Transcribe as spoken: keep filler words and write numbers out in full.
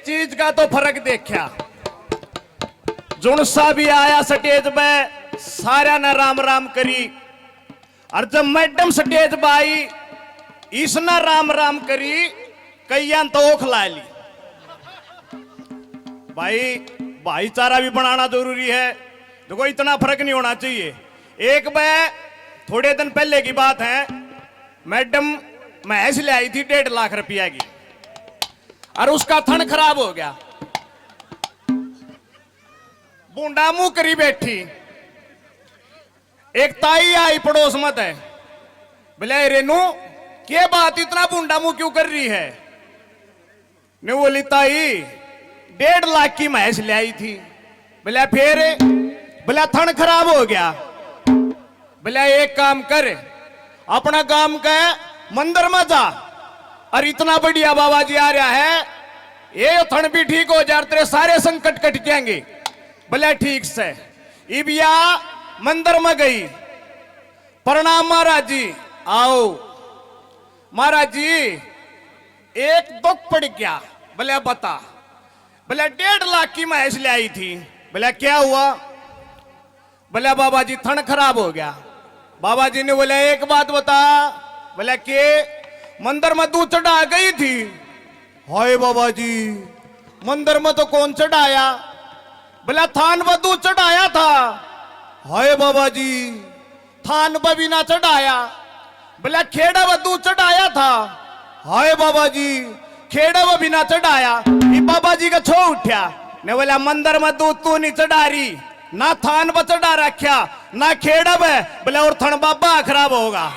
चीज का तो फर्क देखा। जुणसा भी आया स्टेज पे, सारा ने राम राम करी। और जब मैडम स्टेज पे आई, इसने राम राम करी, कईयां तो ओख ला ली। भाई, भाईचारा भी बनाना जरूरी है। देखो, इतना फर्क नहीं होना चाहिए। एक बार थोड़े दिन पहले की बात है, मैडम भैंस ले आई थी डेढ़ लाख रुपया की, और उसका थन खराब हो गया। भूंडा मुंह करी बैठी। एक ताई आई पड़ोस में तै, बोले, "रेनू, के बात, इतना भूंडा मुंह क्यों कर रही है?" ने बोली, "ताई, डेढ़ लाख की भैंस ले आई थी।" बोले, "फिर?" बोले, "थन खराब हो गया।" बोले, "एक काम कर, अपना गांव के मंदिर में जा, और इतना बढ़िया बाबा जी आ रहा है, ये थन भी ठीक हो जा, तेरे सारे संकट कट जाएंगे।" बोले, "ठीक से।" इब या मंदिर में गई, "प्रणाम महाराज जी।" "आओ महाराज जी, एक दुख पड़ गया।" बोले, "बता।" बोले, "डेढ़ लाख की भैंस ले आई थी।" बोले, "क्या हुआ?" बोले, "बाबा जी, थन खराब हो गया।" बाबा जी ने बोला, "एक बात बता।" बोले, "के?" "मंदिर में दूध चढ़ा गई थी।" "हाय बाबा जी, मंदिर में तो कौन चढ़ाया?" बोला, "थान पर दूध चढ़ाया था।" "हाय बाबा जी, थान पर भी ना चढ़ाया।" बोला, "खेड़ा पर दूध चढ़ाया था।" "हाय बाबा जी, खेड़ा पर भी ना चढ़ाया।" ये बाबा जी का छो उठ्या ने बोला, "मंदिर में दूध तू नहीं चढ़ा रही, ना थान पर चढ़ा रखा, ना खेड़ा पे।" बोला, "और थन बाबा खराब होगा।"